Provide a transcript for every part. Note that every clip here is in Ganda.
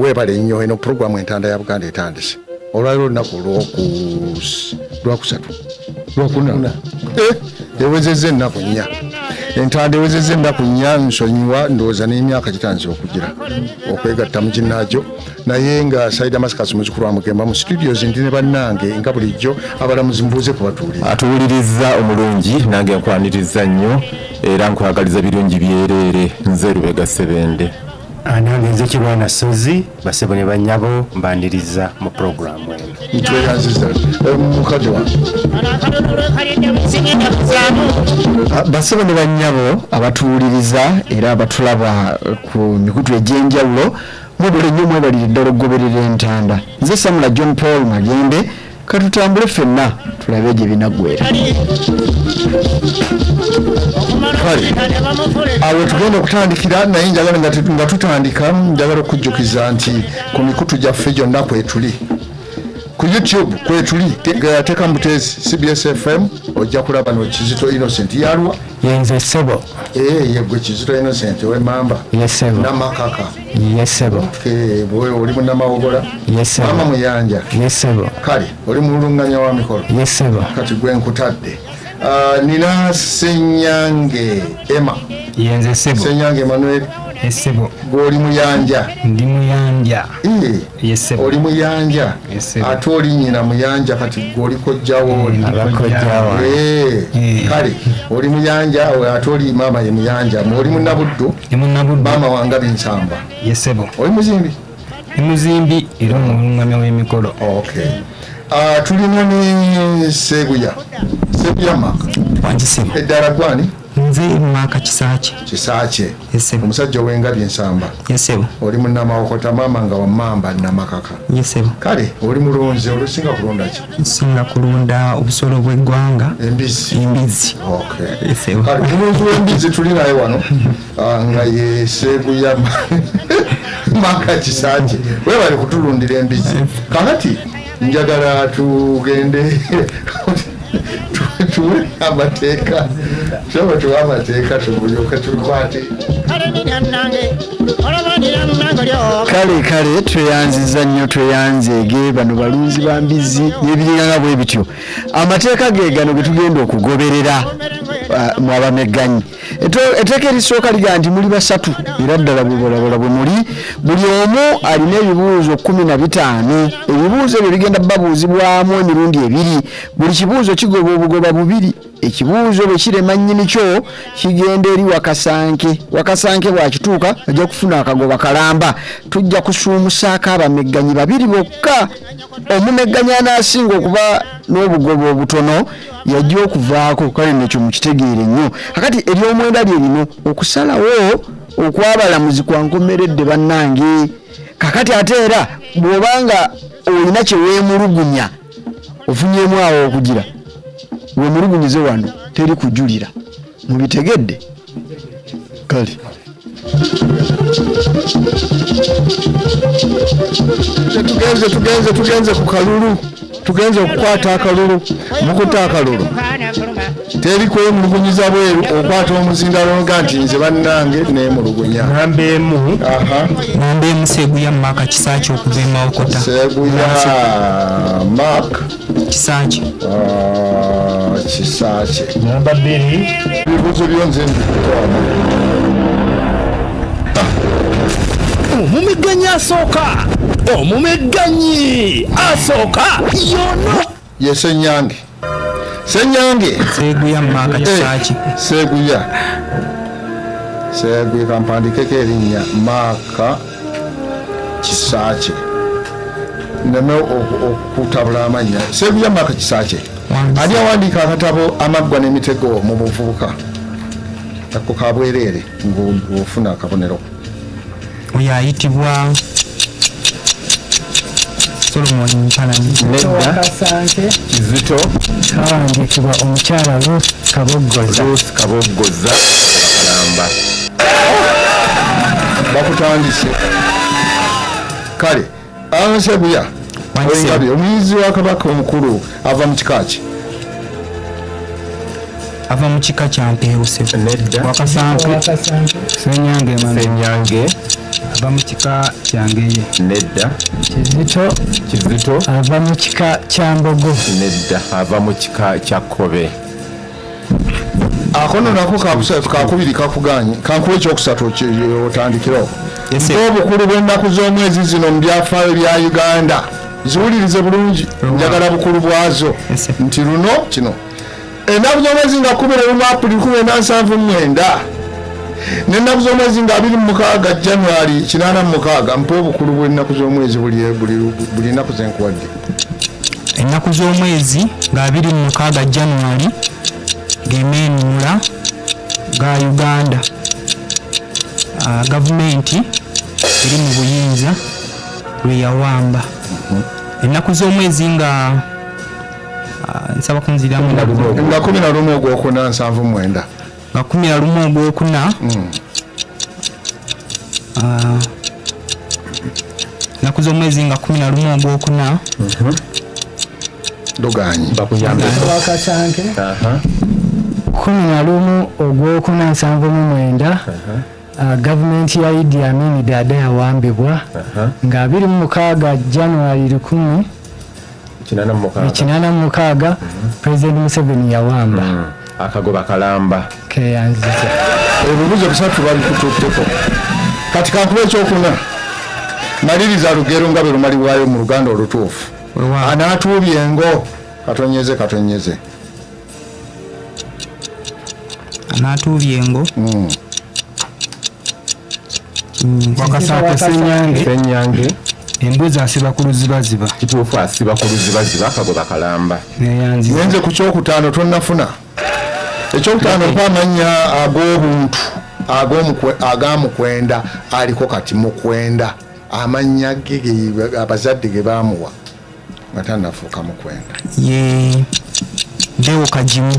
Weebale nnyo. Eno puroguramu Entanda ya Buganda etandise olwaliro olunaku lwakusatu, lwakuna, ewezezza ennaku 4. Entanda ewezezza ennaku 4. Nsonyiwa, ndowooza n'emyaka gitandise okugira okwegatta mu ginnaagyo. Naye nga Saida Maskas muzukulu wa Mugema mu studios, ndi ne bannange nga bulijjo abalamuzi. Mbuuze kubatuulira. Atuwuliriza omulungi, nange nkwaniriza nnyo era nkwagaliza birungi byereere. Nze Lubega Sebende. Nange nze Kirwana Sozi. Basebo ne bannyabo, mbandiriza mu puroguramu eno. Tweyanziza, mukadde wange. Basebo ne bannyabo abatuwuliriza era abatulaba ku mikutu egy'enjawulo, mwebale nnyo, mwebalire ddala okugoberera Entanda. Nze Samula John Paul Magembe. Katutambule ffenna tulabe gye binaggwera. Kale awo tugenda okutandikira, naye njagala nga tutandika, njagala okujjukiza nti ku mikutu gyaffe gyonna kwetuli. Ku YouTube kwetuli, teeka mbuteezi CBS FM, ojja kulaba. No Kizito Innocent yalwa. Yenze ssebo. Yegwe Kizito Innocent ow'Emmamba? Ye ssebo. Namakaka? Ye ssebo. Oli munnamawogola? Ye ssebo. Mama Muyanja? Ye ssebo. Kale oli mulunganya wa mikolo? Ye ssebo. Kati gwe nkutadde. Nina Senyange Emma. Yenze ssebo. Senyange Emmanuel. Ye ssebo. Gw'oli Muyanja? Ndi Muyanja. Ye ssebo. Oli Muyanja? Ye ssebo. Ate oli nyina Muyanja, kati gwe oli kojjawo oli. Abakojjawo. Kale oli Muyanja, ate oli maama ye Muyanja, oli Munnabuddu? Ndi Munnabuddu. Maama wangabi Nsamba? Ye ssebo. Oli muzimbi? Ndi muzimbi era omulungamya w'emikolo. Okay. Tulina ne Seguya, Seguya Mark. Wangi ssebo. Eddala gwani? Nze Maaka Kisaakye. Kisaakye? Ye ssebo. Omusajja ow'engabi Ensamba? Ye ssebo. Oli munnamawokota, maama nga wammamba Namakaka? Ye ssebo. Kale oli mulunzi, olusinga kulunda ki? Nsinga kulunda obusolo bw'eggwanga. Embizi? Embizi. Okay. Ye ssebo. Kale mulunzi w'embizi tuli naye wano, nga ye Seguya Maaka Kisaakye. Webale kutulundira embizi. Kakati njagala tugende tuwe amateeka, soba tuwe amateeka, tubulyoke tukwate. Kale tweyanziza nnyo, tweyanzeege. Bano balunzi ba mbizi n'ebiringanga bwe bityo. Amateeka ge gano ge tugenda okugoberera mu abamegganyi. Etteeka erisooka liga nti muli basatu, era ddala bwebolabola bwe muli. Buli omu alina ebibuuzo 15. Ebibuuzo ebyo bigenda babuuzibwamu emirundi ebiri. Buli kibuuzo kigoba obugoba bubiri. Ekibuuzo bwe kirema nnyini kyo, kigenda eri Wakasanke. Wakasanke bwakituuka ajja kufuna akagoba kalamba. Tujja kusuumusaako abamegganyi babiri bokka. Omumegganyi anaasinga okuba n'obugoba obutono yajja okuvaako. Kale nekyo mukitegeere nnyo. Kakati eryomwenda lye lino, okusalawo okwabalamuzi kwankomeredde bannange. Kakati ate era bw'obanga olina kye weemulugunya, ofunyemu awo okugira wemulugunyize wano, teri kujulira. Mubitegedde? Kale. Tugenze ku kalulu, tugenze okukwata akalulu. Mukuta akalulu, teri kwemulugunyiza bweru. Okwata omuzindalo nga nti nze bannange neemulugunya. Namba 1. Namba 1, Seguya Maaka Kisaakye okuva e Mawokota. Seguya Mark Kisaakye. Kisaakye. Namba 2. Ebibuuzo byonze mbikutwala. Omumegganyi asooka, omumegganyi asooka yono. Ye Senyange, Senyange. Seguya Maaka Kisaakye. Seguya, Seguya, kampandikeko erinnya Maaka Kisaakye neme okutabula amannya. Seguya Maaka Kisaakye, ani awandiika akatabo Amaggwa n'Emitego mu Buvubuka? Ako kabwereere ng'ofuna akabonero. Oyo ayitibwa Solomon Mpalanyi. Nedda. Wakasanke. Kizito. Kawandiikibwa omukyala Ruth Kaboggoza. Ruth Kaboggoza kalamba. Bakutandise. Kale Ansebuya oyengabi, omuyizi wa Kabaka omukulu ava mu kika ki? Ava mu kika kya Mpeewo. Nedda. Wakasanke. Wakasanke. Senyange Emmanuel. Senyange. Ava mu kika kya Ngeye. Nedda. Kizito. Ava mu kika kya Mbogo. Nedda, ava mu kika kya Kkobe. Akono nako kakubiri kakuganye. Kankuwe ekyokusatu otandikirawo. Obukulu bw'ennaku z'omwezi zino mu byafaayo bya Uganda. Ziwulirize bulungi, njagala bukulu bwazo. Nti luno kino. Ennaku z'omwezi nga 11 April 1979. N'ennaku z'omwezi nga 26 January 86. Mpa obukulu bw'ennaku z'omwezi buli nnaku ze nkuwadde. Ennaku z'omwezi nga 26 January gemeenula ga Uganda. Gavumenti eri mu buyinza lwe yawamba. Ennaku z'omwezi nga nsaba kunziramu nga 11 ogwokuna 79. Nga 11 ogwokuna ennaku z'omwezi nga 11 ogwokuna Doganyi. Wakasanke. 11 ogwokuna 79. Gavumenti ya Idi Amin Dada yawambibwa nga 26 January 1986 President Museveni yawamba. Akagoba kalamba. Keyanziza. Ebibuuzo bisatu babikututteko. Kati kankuba ekyokuna. Maliriza lugero nga bwe lumalibwayo mu Luganda olutuufu. Anaatuubye engo. Katonyeze katonyeze. Anaatuubye engo. Wakasanke Ssenyange. Embuzi asiba ku luzibaziba. Kituufu asiba ku luzibaziba akagoba kalamba. Ngenze ku kyokutaano tonnafuna. Ekyokutaano mpa amannya ag'obuntu ag'amukwenda aliko kati Mukwenda. Amannya ge abazadde ge baamuwa nga tannafuuka Mukwenda. Ye Deo Kagimu.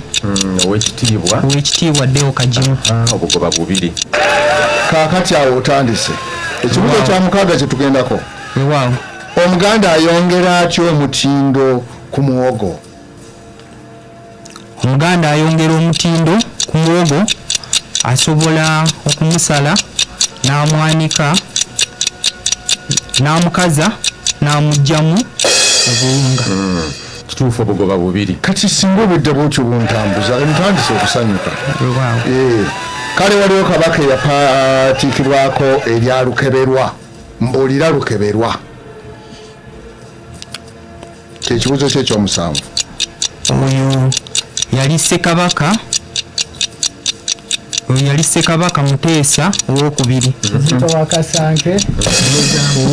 Owekitiibwa. Owekitiibwa Deo Kagimu. Obugoba bubiri. Kaakati awo otandise. Ekibuuzo kya mukaaga kye tugendako. Omuganda ayongera atya omutindo ku muwogo? Omuganda ayongera omutindo ku muwogo asobola okumusala n'amwanika n'amukaza n'amuggyamu obuwunga. Kituufu obugoba bubiri. Kati singa obudde bwotyo buntambuza ntandise okusanyuka. Kale waliwo kabaka eyapaatiikibwako erya Lukeberwa. Mbuulira Lukeberwa. Kyekibuuzo kye ekyomusanvu. Oyo yali Ssekabaka. Oyo yali Ssekabaka Muteesa owokubiri. Kizito Wakasanke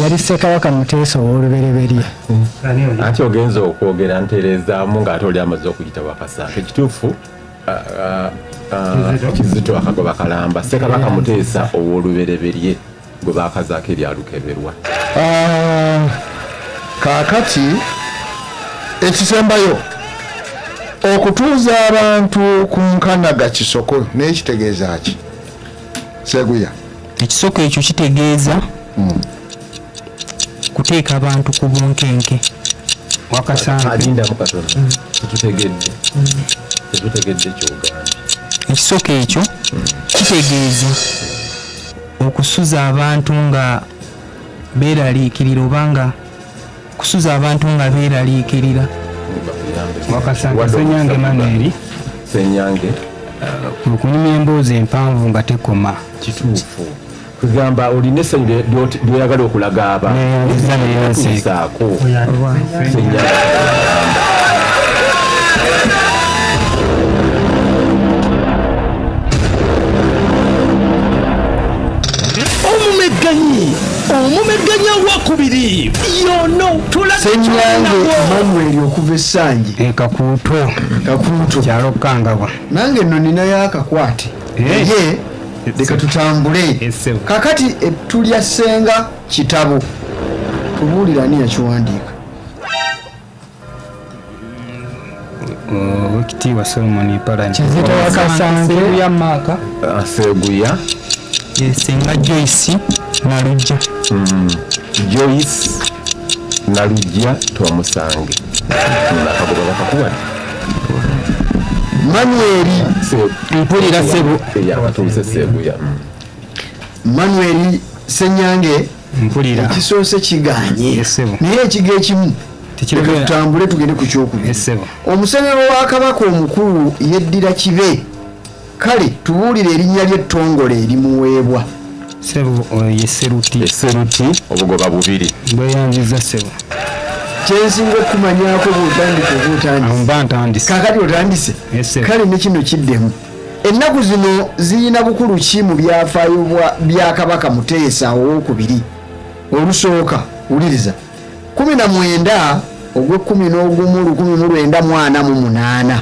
yali Ssekabaka Muteesa ow'olubereberye. Ate ogenza okwogera ntereezaamu ng'ate oli amaze okuyita Wakasanke. Kituufu Kizito akagoba kalamba. Ssekabaka Muteesa ow'olubereberye gwe baakazaako erya Lukeberwa. Kaakati ekisembayo okutuuza abantu ku nkanaga kisoko naye kitegeeza ki? Seguya. Ekisoko ekyo kitegeeza kuteeka abantu ku bunkenke. Wakasanke. Alindamu katono. Tetutegedde. Tetutegedde ky'ogambye. Ekisoko ekyo kitegeeza okusuza abantu nga beeraliikirira oba nga kusuza abantu nga beeraliikirira. Wakasanke Ssenyange Manuel. Ssenyange. Kunyumya emboozi empanvu nga tekoma. Kituufu. Kugamba olina essanyu ly'oyagala okulaga abantu. Neeyanzisaako. Ssenyange. Omumegganyi owokubiri yono Ssenyange Manuel okuva Essangi. Kakuuto. Kakuuto. Kyalo Kangabwa. Nange nno ninayo akakwate. Naye leka tutambule. Kakati ettu lya Ssenga kitabo. Tubuulira ani yakiwandiika? Owekitiibwa Solomon Mpalanyi. Kizito Wakasanke. Seguya Maaka. Seguya. Ssenga Joyce Nalujja. Joyce Nalujja twamusange. Akagoba bakakuwa. Manuel mpulira Sebo. Yakatuuse Seguya. Manuel Senyange mpulira ekisoose kiganye naye ekigo ekimu tutambule tugende ku kyokubiri. Omusenero wa Kabaka omukulu yeddira Kibe. Kale tubuulire erinnya ly'ettongole erimuweebwa. Ssebo oyo ye Seruti. Seruti obugoba bubiri. Bweyanziza ssebo. Kyensinga okumanyaako bw'otandika oba otandise. Mba ntandise. Kaakati otandise. Kale ne kino kiddemu. Ennaku zino zirina bukulu ki mu byafaayo bya Kabaka Muteesa owookubiri? Olusooka wuliriza 19 ogw'e-11 1948.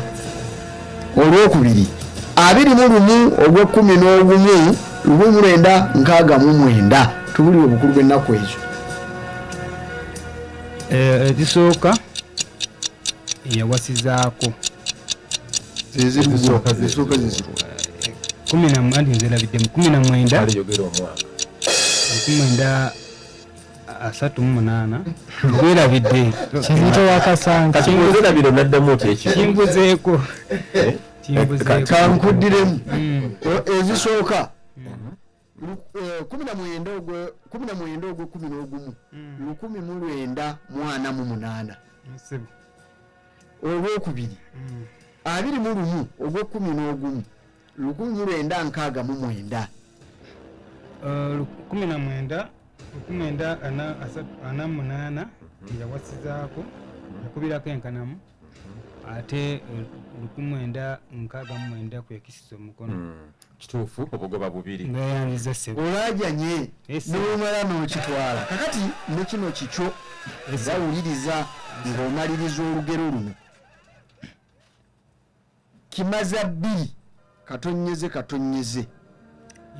Olwokubiri 21 ogw'e-11 1969. Tubulire obukulu bw'ennaku ezo. Ekisooka yawasizaako zezisooka 19 1938. Nzerabidde. Kizito Wakasanke. Kati naddamu otya ekyo? Kimbuzeeko. Kankuddiremu. Ezisooka 19 ogw'e-11 1948. Olwokubiri 21 ogw'e-11 1969. 19 1948 yawasizaako yakubirako enkanamu ate 1969 kwekisiza omukono. Kituufu obugoba bubiri. Neyanziza ssebo. Olajanye n'omala n'okitwala. Kakati ne kino kikyo bawuliriza ng'omaliriza olugero luno. Kimaza bbiri katonyeze katonyeze.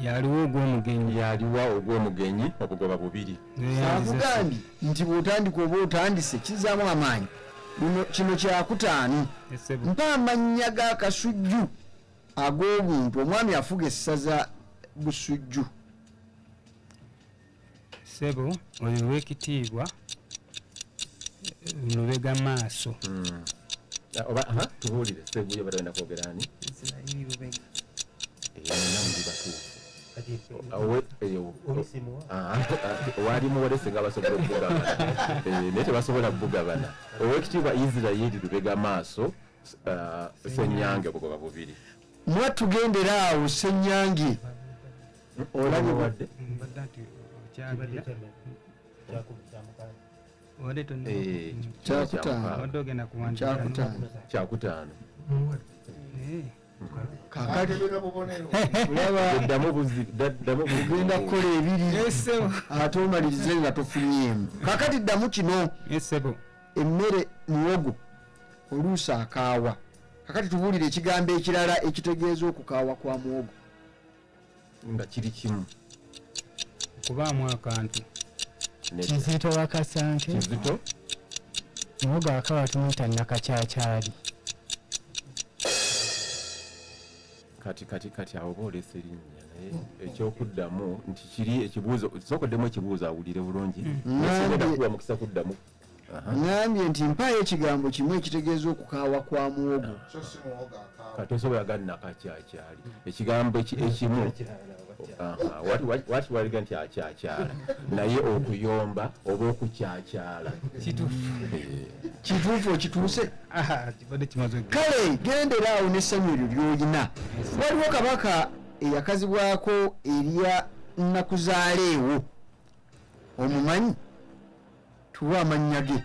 Yaliwo ogw'omugenyi. Yaliwa ogw'omugenyi obugoba bubiri. Akugambye nti bw'otandika oba otandise kizaamu amaanyi. Kino kyakutaano. Mpa amannya ga Kasujju ag'obuntu omwami afuga essaza Busujju. Ssebo oyo ow'ekitiibwa Lubega Maaso. Oba tubuulire Sseguya badde kwogera ani? Walimu walese nga basobola okugabana naye tebasobola kugabana. Owekitiibwa Isirayiri Lubega Maaso Ssenyange obugoba bubiri. Mwatugendera awo Ssenyange. Olabye wadde kyakutaano. Kakati ogenda kukola ebiri ate omalirize nga tofunyeemu. Kakati ddamu kino. Emmere muwogo oluusi akaawa. Kakati tubuulire ekigambo ekirala ekitegeeza okukaawa kwa muwogo. Nga kiri kimu. Okubaamu akantu. Kizito Wakasanke. Kizito. Muwogo akaawa tumuyita nakakyakyali. Kati awo boolesa erinnya naye ekyokuddamu nti kiri ekibuuzo sookoddemu ekibuuzo awulire bulungi. Sigenda kuwa mukisa kuddamu. Ngambye nti mpaayo ekigambo kimu ekitegeeza okukaawa kwa muwogo. Kati osobola ga nakakyakyali ekigambo ekimu wati waliga nti akyakyala naye okuyomba oba okukyakyala. Kituufu okituuse. Kale gendera awo n'essanyu eryo ly'olina. Waliwo kabaka eyakazibwako erya Nnakuzaaleewo. Omumanyi? Tuwa amannya ge.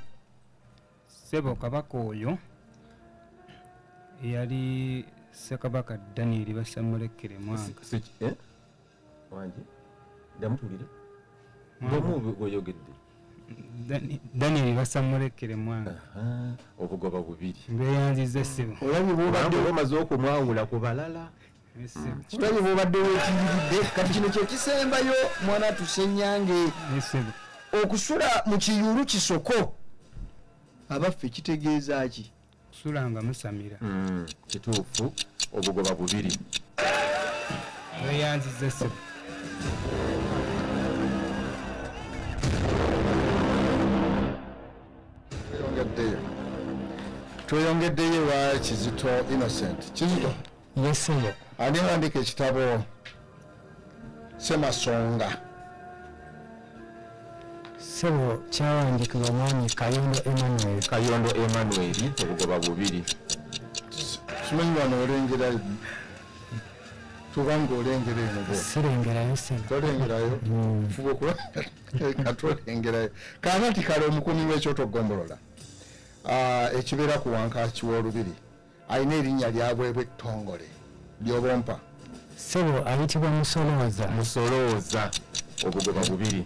Ssebo kabaka oyo yali Ssekabaka Daniel Basamulekere Mwanga. Wangi ddamu tuwulire. Ddamu bw'oyogedde. Daniel Basamulekere Mwanga. Obugoba bubiri. Mbeyanziza ssebo. Olabye bw'obadde omaze okumwawula ku balala. Olabye bw'obadde weetiiridde. Kati kino kye kisembayo mwana Tusenyange. Okusula mu kiyulu kisoko abaffe kitegeeza ki? Kusula nga musamira. Kituufu obugoba bubiri. Mbeyanziza ssebo. Tweyongeddeyo wa Kizito Innocent. Kizito. Yes sir. Ani awandiika ekitabo Ssemasonga? Ssebo, kyawandiikibwa omwami Kayondo Emmanuel. Kayondo Emmanuel, obugoba bubiri. Simanyi wano olengerayo, tubanga olengera eno bo. Sirengerayo ssebo. Tolengerayo? Fuba okulaba tolengerayo. Kaakati kale omukuumi w'ekyoto Gombolola ekibeera ku Wankaaki w'Olubiri alina erinnya lyabwebwa ettongole ly'obompa. Ssebo, ayitibwa Musolooza. Musolooza, obugoba bubiri.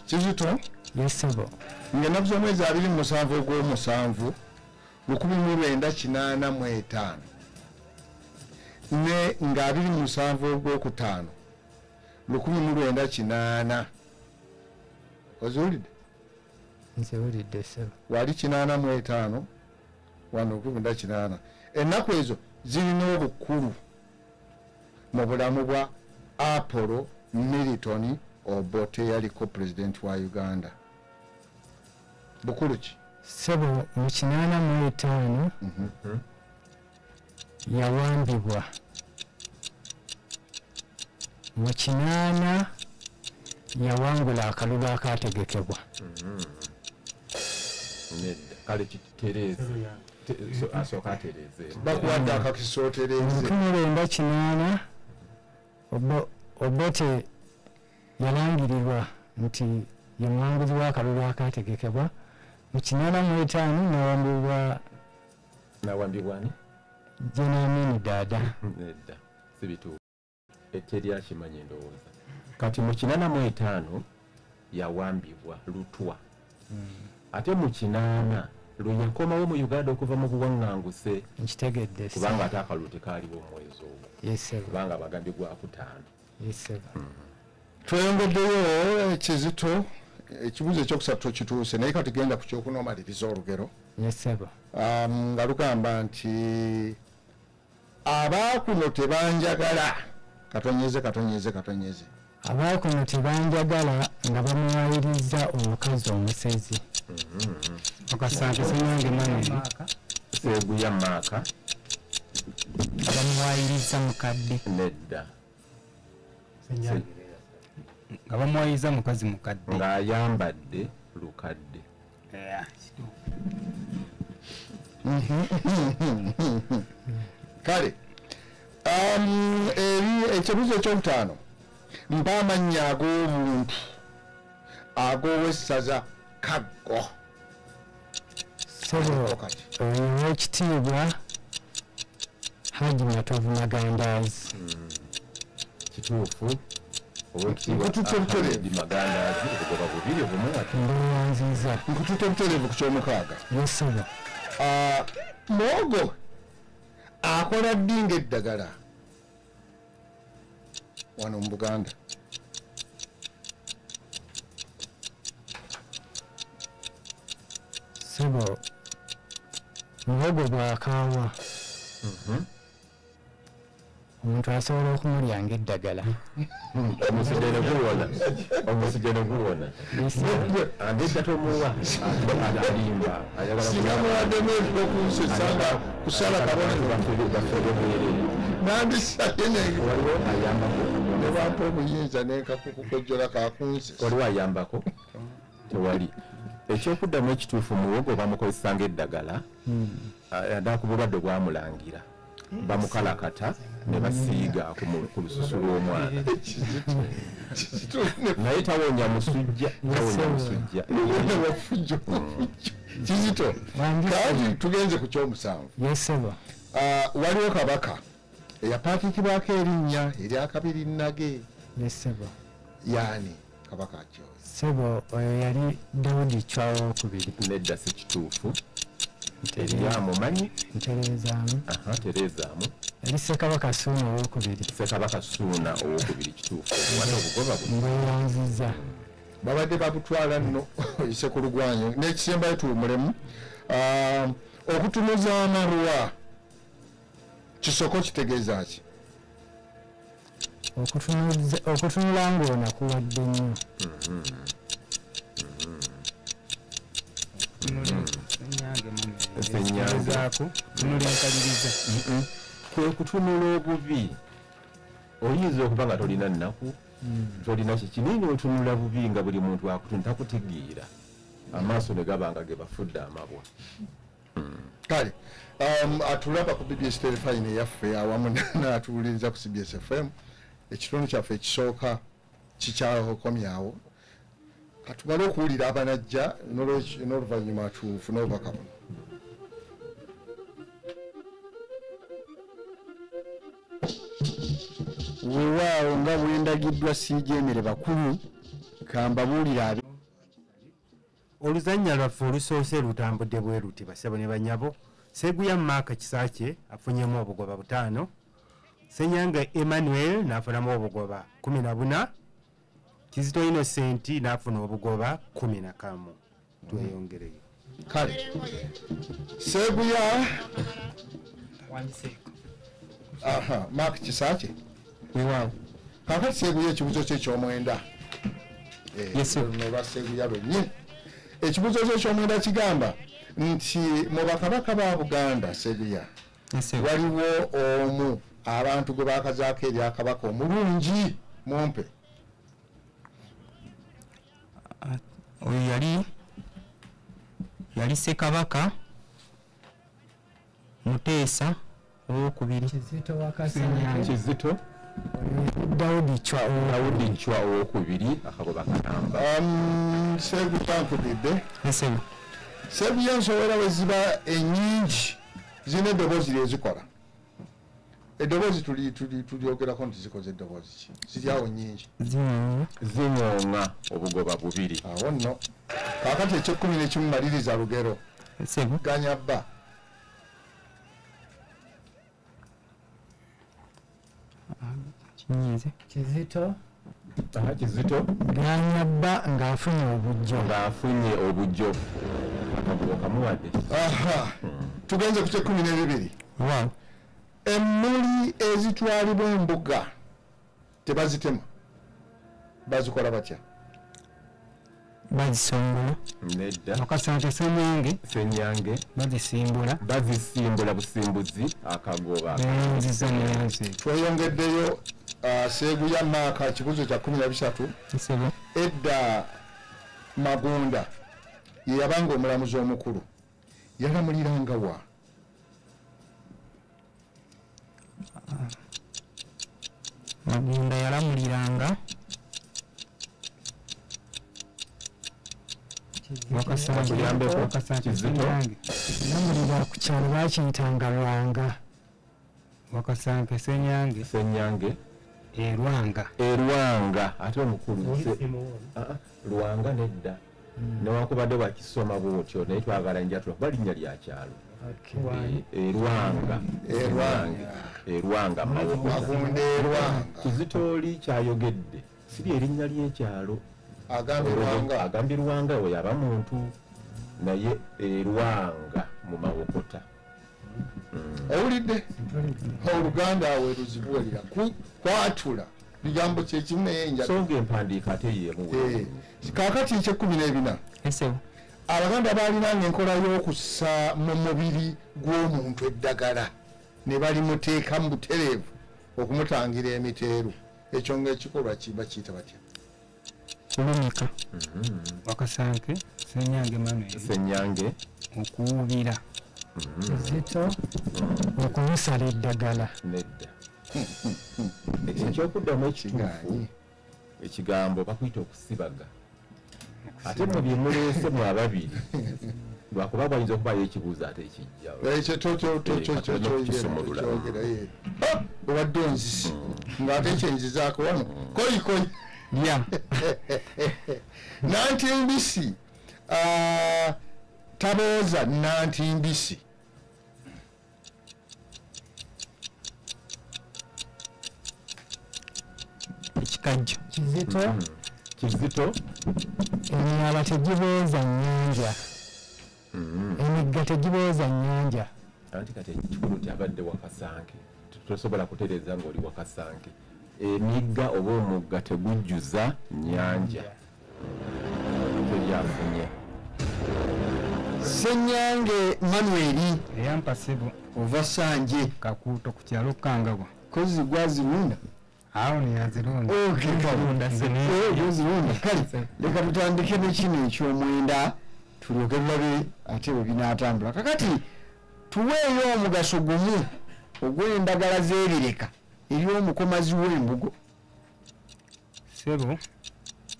Kizito? Yes ssebo. Ng'ennaku z'omwezi 27 ogw'omusanvu 1985 ne nga 27 ogwokutaano 1980, oziwulidde? Nziwulidde ssebo. Wali 85 wano 1980. Ennaku ezo zirina obukulu mu bulamu bwa Apollo Milton Obote yaliko pulezidenti wa Uganda. Bukulu ki? Ssebo, mu 85 yawambibwa. Mu 80 yawangula akalulu akaategekebwa. Nedda, kale kitereeze, asooka atereeze. Bakuwadde akakisa otereeze. 1980 Obote yalangirirwa nti ye muwanguzi w'akalulu akaategekebwa. Mu 85 nawambibwa. Nawambibwa ani? Gen Amin Dada. Nedda, si bituufu. Teri akimanyi endowooza. Kati mu 85 yawambibwa Lutwa. Ate mu 80 lwe yakomawo mu Uganda okuva mu buwaŋŋanguse. Nkitegedde. Kubanga ate akalulu tekaaliwo omwezi ogwo. Yes ssebo. Kubanga bagambye gwakutaano. Yes ssebo. Tweyongeddeyo Kizito, ekibuuzo ekyokusatu kituuse, naye kati genda ku kyokunoomaliriza olugero. Yes ssebo. Nga lugamba nti abaakuno tebanjagala, katonyeze katonyeze katonyeze. Abaakuno tebanjagala nga bamuwaayiriza omukazi omusezi. Okasanke Ssenyange Emmanuel. Sseguya Maaka. Bamuwaayiriza mukadde. Nedda. Nga bamuwaayiriza mukazi mukadde. Ng'ayambadde lukadde. Kale ekibuuzo ekyokutaano, mpa amannya ag'obuntu ag'owessaza Kaggo. Ssebo, owekitiibwa Haji Matovu Magandaazi. Kituufu. Owekitiibwa Haji Magandaazi, obugoba bubiri obumuwati. Mbuyanziza. Nkututte butereevu ku kyomukaaga. Yes ssebo. Muwogo akola ddi ng'eddagala wano mu Buganda? Ssebo, muwogo bw'akaawa omuntu asobola okumulya ng'eddagala. Omusujja ne guwona. Omusujja ne guwona. Andedda tomuwa, alimba. Singa muwaddemu ebyokunsesa nga kusala kabonero. Bafere bwereere. Nandisabye Waliwo ayambako. Ne bampa obuyinza nenkakukojjola kakunsesa. Waliwo ayambako? Tewali. Ekyokuddamu ekituufu, muwogo bamukozesa ng'eddagala addala ku bulwadde bwamulangira. Bamukalakata ne basiiga ku lususu lw'omwana. Naye tawonya musujja, tawonya musujja. Kizito, kati tugenze ku kyomusanvu. Yes ssebo. Waliwo kabaka eyapaatiikibwako erinnya erya Kabirinnage. Yes ssebo. Yaani kabaka ki oyo? Ssebo, oyo yali Daudi Chwa owokubiri. Nedda, si kituufu. Eryamumanyi? Ntereezaamu. Tereezaamu. Yali Ssekabaka Ssuuna owokubiri. Ssekabaka Ssuuna owokubiri, kituufu. Wano obugoba buno. Mbweyanziza. Babadde babutwala nno oyise ku lugwanyu. N'ekisembayo tuwummulemu. Okutunuza amalwa kisoko kitegeeza ki? Okutunula ng'onakuwadde nnyo. Ssenyange. Tunula enkaliriza. Kwe kutunula obubi. Oyinza okuba nga tolina nnaku, Tolina kikinini otunula bubi nga buli muntu akutunta kutegeera. Amaaso ne gaba nga ge bafudde amabwa. Kale atulaba ku BBS Terefayina yaffe awamu n'atuwuliriza ku CBS FM. Ekitundu kyaffe ekisooka kikyakomyawo. Katumale okuwulira abanajja n'oluvannyuma tufune obubaka buno. Weewaawo nga bwendagiddwa sijeemere bakulu kambabuulira. Oluzannya lwaffe olusoose lutambudde bwe luti bassebo ne bannyabo. Seguya Mark Kisakye afunyemu obugoba 5, Ssenyange Emmanuel n'afunamu obugoba 14, Kizito Innocent n'afuna obugoba 11. Tweyongereyo. Kale Seguya aha Mark Kisakye weewaawo. Kaakati Seguya ekibuuzo kye eky'omwenda. Yes, Seguya lwennyini. Ekibuuzo kye eky'omwenda kigamba nti mu bakabaka ba Buganda Seguya waliwo omu abantu gwe bakazaako erya kabaka omulungi mumpe. Oyo yali Ssekabaka Muteesa owokubiri. Kizito Wakasanke. Kizito Daudi Chwa owokubiri akagoba kalamba. Seguya nkubidde. Seguya ensowera bwe ziba ennyingi zirina eddoboozi lyezikola. Eddoboozi tulyogerako nti zikoze eddoboozi ki? Ziri awo nnyingi. Ziŋoŋa obugoba bubiri. Awo nno. Kaakati eky'ekkumi n'ekimu maliriza lugero. Ganya bba. Kizito. Kizito. Ganya bba ng'afunye obujjo. Ng'afunye obujjo. Akagoba kamuwadde. Aha. Tugenze ku ky'ekkumi n'ebibiri. Emmuli ezitwalibwa embuga tebazitema. Bazikola batya? Bazisongola. Nedda. Wakasanke Ssenyange. Ssenyange. Bazisimbula. Bazisimbula busimbuzi akagoba. Nziza nyanze. Tweyongeddeyo Seguya Mark ekibuuzo kya 13. Edda Magunda ye yabanga omulamuzi omukulu. Yalamuliranga wa? Magunda yalamuliranga Wakasanke Ssenyange. Yalamulira ku kyalo bakiyitanga Lwanga. Wakasanke Ssenyange. Ssenyange. Erwanga. Erwanga ate omukulu Lwanga nedda. Newankubadde wakisoma bw'otyo naye twagala njatula kuba linnya lya kyalo. Erwanga. Erwanga Magunda Erwanga. Kizito oli kyayogedde si erinnya ly'ekyalo. Agambye Lwanga. Agambye Lwanga oyo aba muntu naye Erwanga mu Mawokota. Owulidde? Oluganda awo eruzibuwalira kwatula bigambo kyekimu naye enjala. So ng'empandiika ate y'emu. Kaakati eky'ekkumi n'ebina. Abaganda baalinanga enkola y'okussa mu mubiri gw'omuntu eddagala ne balimuteeka mu butereevu okumutangira emiteeru. Ekyo ng'ekikolwa bakiyita batya? Kulumika. Wakasanke Ssenyange Emmanuel. Ssenyange. Okuwuubira. Kizito okumusala eddagala. Nedda. Ekyokuddamu ekituufu ekigambo bakuyita okusibaga. Ate mu bye muleese mu ababiri lwakuba bayinza okubaayo ekibuuzo ate ekijja. Ekyo kyogera. Obadde onzisi ng'ate kyenzizaako wano koyikoyi. Nantimbisi tabooza Nantimbisi. Ekikajjo. Kizito. Kizito. Emyala tegibooza nnyanja. Emigga tegibooza nnyanja. Anti kati ekikulu nti abadde Wakasanke. Tosobola kutereeza ng'oli Wakasanke. Emigga oba omugga tegujjuza nnyanja. Teryafunye. Ssenyange Manuel. Eyampa ssebo. Ova Ssanje. Kakuuto ku kyalo Kangabwa. Kozi gwazirunda. Awo neyazirunda. Ozirunda. Kale leka tutandike nekino ekyomwenda tulyoke tulabe ate bwe binaatambula. Kakati tuweeyo omugaso gumu ogw'endagala z'ebireka eri omukomazi w'embugo. Ssebo,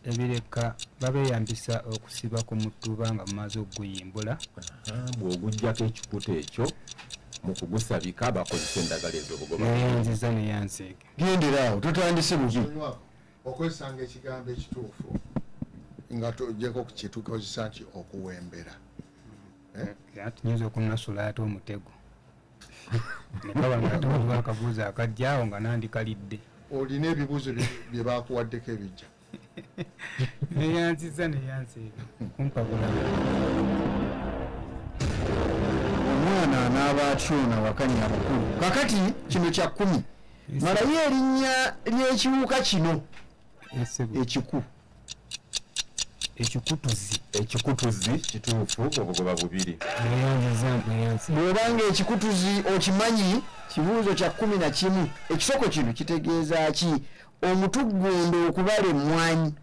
ebireka babeeyambisa okusiba ku mutuba nga mumaze okuguyimbula. Bw'oguggyako ekikuta ekyo mu kugusabika bakozesa endagala ez'obugoba. Neyanziza neyanzeege. Gendera awo, tutandise bubi. Okozesanga ekigambo ekituufu nga toggyeko ku kyetukozesa nti okuwembera. Ati nyinza okunasula ate omutego. Nekaba nga ate waliwo akabuuzo akajja awo nga nandikalidde. Olina ebibuuzo bye bakuwaddeko ebijja. Neyanziza neyanzeege kumpa bulamu. Omwana anaaba atyona wakanya abakulu. Kakati kino kya 10. Malayo erinnya ly'ekiwuka kino. Ekiku. Ekikutuzi. Ekikutuzi kituufu, obugoba bubiri. Bw'obanga ekikutuzi okimanyi, kibuuzo kya 11. Ekisoko kino kitegeeza ki? Omutuggundo okubala emmwanyi.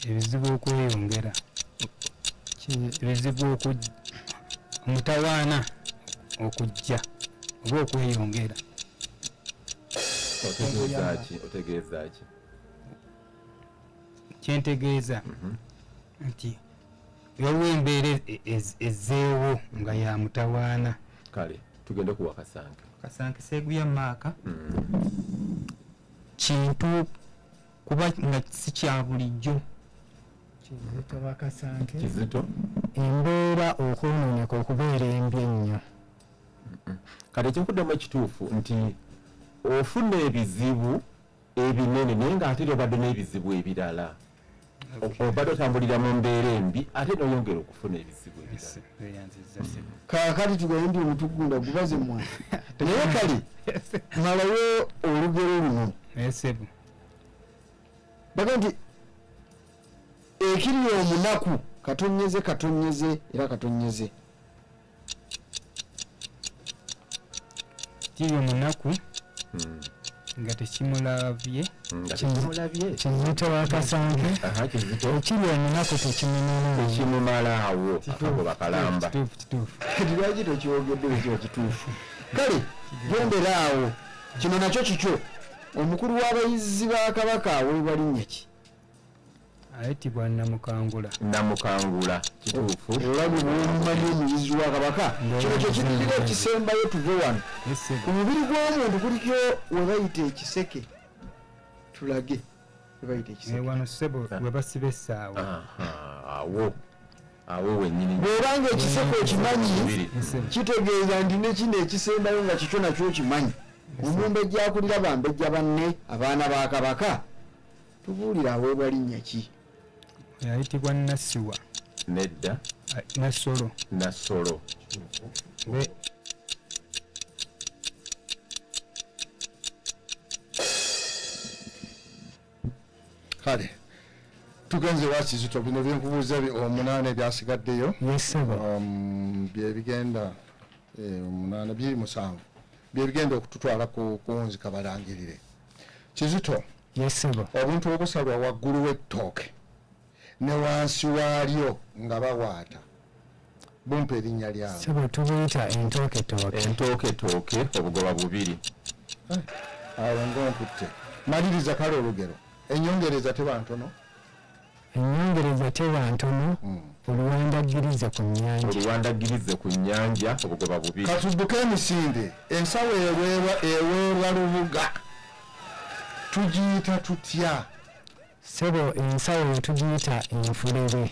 Ebizibu okweyongera. Ebizibu omutawaana okujja oba okweyongera. Otegeeza ki? Otegeeza ki? Kyentegeeza nti waliwo embeera ezzeewo nga ya mutawaana. Kale tugende ku Wakasanke. Kasanke Seguya Maaka. Kintu kuba nga si kya bulijjo. Kizito Wakasanke. Kizito. Embeera okwonooneka okubeera embi ennyo. Kale ekyokuddamu ekituufu nti ofuna ebizibu ebinene naye ng'ate obadde n'ebizibu ebirala. Obadde otambulira mu mbeera embi ate n'oyongera okufuna ebizibu ebirala. Kaakati tugambe nti omutugunda gubaze mwana. Naye kale malayo olugero luno. Baga nti ekiri omunaku katonyeze katonyeze era katonyeze. Kiri omunaku nga tekimulabye. Kizito Wakasanke. Ekiri omunaku tekimumalaawo. Akagoba kalamba. Kituufu. Kati lwaki tokyogedde bwe kituufu? Kale gendera awo, kino nakyo kikyo. Omukulu w'abayizi ba Kabaka aweebwa linnya ki? Ayitibwa Namukangula. Namukangula kituufu. Olabye bw'omumanyi omuyizi wa Kabaka. Kino kye kiddira ekisembayo tuve wano. Ku mubiri gw'omuntu kuliko we bayita ekiseke. Tulage we bayita ekiseke. Wano ssebo we basiba essaawa. Awo. Awo wennyini. Bw'obanga ekiseke okimanyi, kitegeeza nti ne kino ekisembayo nga kikyo nakyo okimanyi. Omumbejja akulira bambejja banne abaana ba Kabaka. Tubuulire aweebwa linnya ki? Ayitibwa Nassiwa. Nedda. Nassolo. Nassolo. Kale tugenze wa Kizito, bino byenkubuuza 8 ebyasigaddeyo. Byebigenda 8 biri 7 byebigenda okututwala ku kuwunzika balangirire. Kizito. Obuntu obusalwa waggulu w'ettooke ne wansi waalyo nga bawaata bumpa erinnya lyabwe. Ssebo tubuyita entooketooke. Entooketooke obugoba bubiri. Awo ng'onkutte. Maliriza kale olugero. Ennyongereza teba ntono. Ennyongereza teba ntono. Oluwandagirize ku nnyanja. Oluwandagirize ku nnyanja obugoba bubiri. Katudduke emisinde. Ensawo eweerwa lubuga. Tugiyita tutya? Ssebo ensawo tugiyita enfulebe.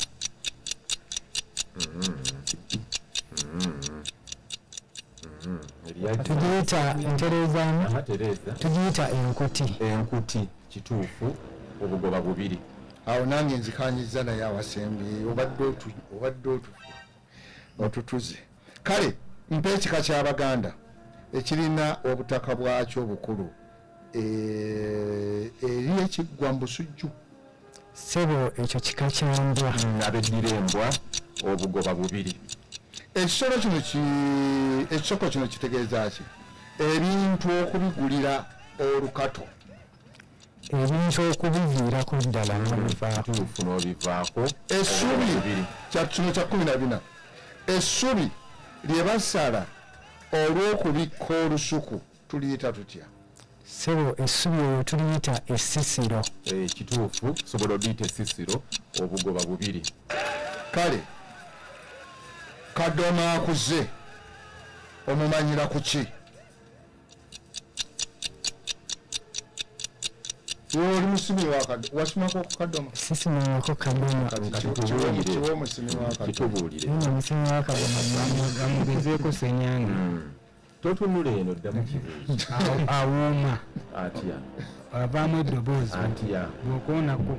Tugiyita entereezaamu. Tugiyita enkuti. Enkuti kituufu obugoba bubiri. Awo nange nzikanyiza naye awasembye obadde otutuze. Kale mpa ekika ky'Abaganda ekirina obutaka bwakyo obukulu eri ekiggwa mu Busujju. Ssebo ekyo kika kya mbwa. Abeddira embwa obugoba bubiri. Ekisolo kino ekisoko kino kitegeeza ki? Ebintu okubigulira olukato. Ebintu okubiviirako ddala n'obivaako. Kituufu, n'obivaako. Essubi kino kya 14, essubi lye basala olw'okubikka olusuku tuliyita tutya? Ssebo, essubi eryo tuliyita essisiro. Kituufu, sobola oliyita essisiro, obugoba 2. Kale kadoma akuze omumanyira ku ki? Oli musimi wa kadoma, wasimako ku kadoma? Sisimangako kadoma. Kiwe omusimi wa kadoma. Kitubuulire. Omusimi wa kadoma amugezeeko Senyange. Totunula eno, ddamu kibuuzo. Awuuma. Atya? Avaamu eddoboozi. Atya? Bw'okoonako.